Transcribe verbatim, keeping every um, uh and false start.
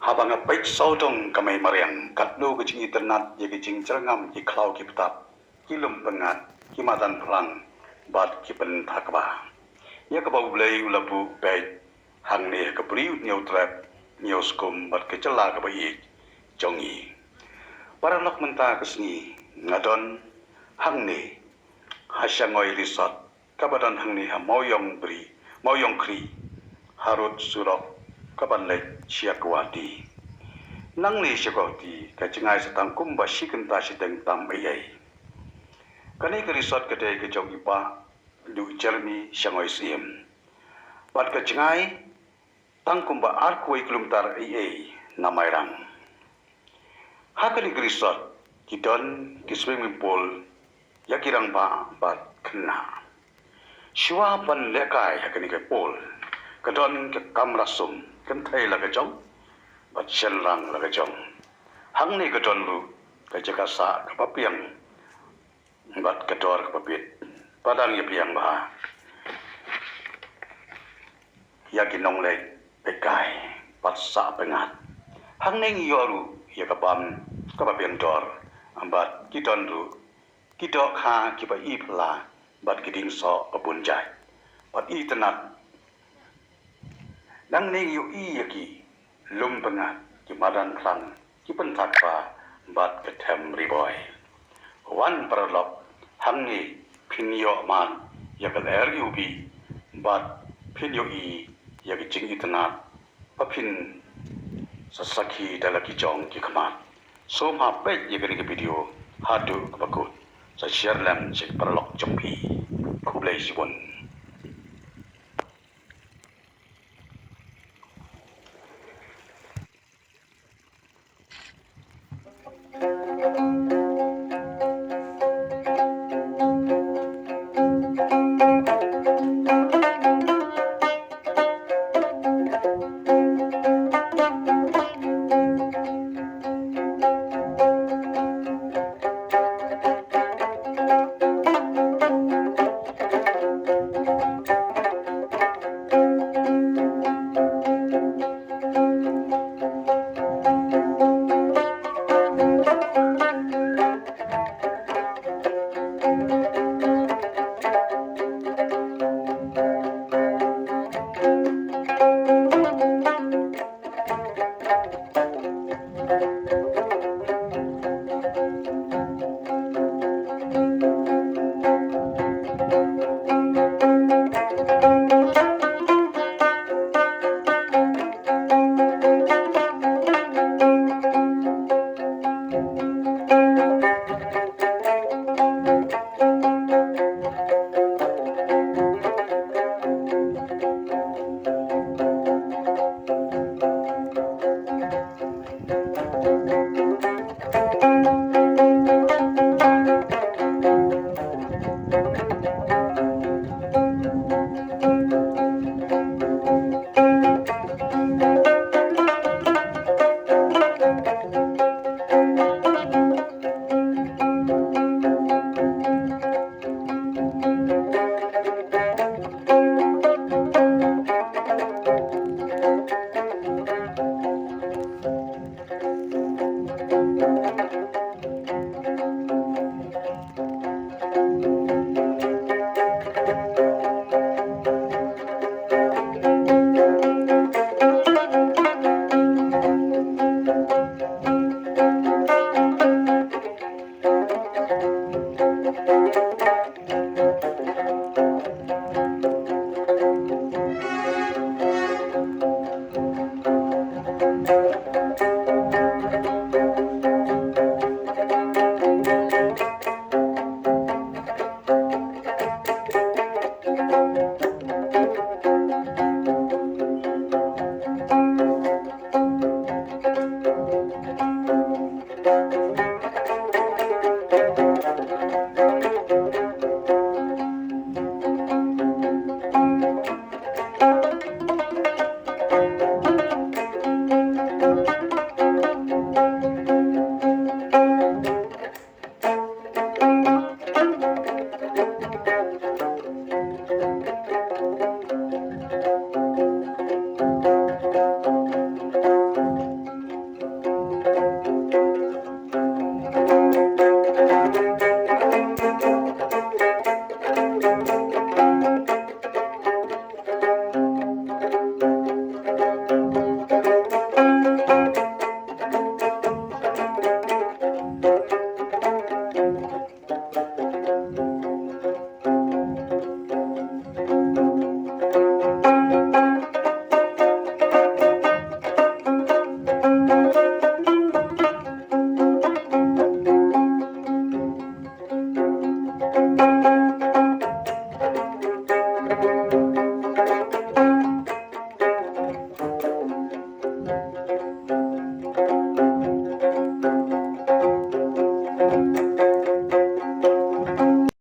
Haba nga peit sawdong ka mei mariang, katno ka jingitynnad ïa ka jingjyrngam ki khlaw ki btap, ki lum pyngngad, ki madan phlang bad ki pynthakba. Ïa kaba U Blei u la buh beit hangne ha ka Bri U Hynñiewtrep Hynñiewskum bad ka jylla kaba ïeit jong ngi. Paralok, mynta ka sngi nga don hangne ha Shangoi Resort, kaba don hangne ha Mawiong Bri, Mawiong Khri, harud surok kaba leit sha Guwahati. Nangne sha Guwahati ka jngai sa tang kumba shi kynta shiteng tam eiei. Kane ka resort ka dei ka jong i Bah Duh Jeremy Shangoi Syiem. Bad ka jngai tang kumba arphew kilometer eiei na Mairang. Ha kane ka resort ki don ki swimming pool ïa ki rangbah bad khynnah. Shuwa ban lehkai ha kane ka pool, ka don ka kamra sum, kynthei la ka jong bad shynrang la ka jong. Hangne ka don ruh ka jaka sah kaba biang bad ka dor kaba bit. Ba dang ïa biang bha ïa ki nongleit lehkai bad sah pyngngad. Hangne ngi ïoh ruh ïa ka bam kaba biang dor bad ki don ruh ki dohkha kiba i phylla bad ki dieng soh ba bun jait bad itynnad. Nangne ngi ïohi ïa ki lum pyngngad, ki madan phlang, ki pynthakba bad ka them Ri Bhoi. Wan paralok, hangne phin ïoh mad ïa ka lyer ïa u bih bad phin ïohi ïa ka jingitynnad ba phin sa sakhi da la ki jong ki khmat. Sngewbha peit ïa kane ka video haduh kaba kut. Sa share lem sha ki paralok jong phi. Khublei shibun.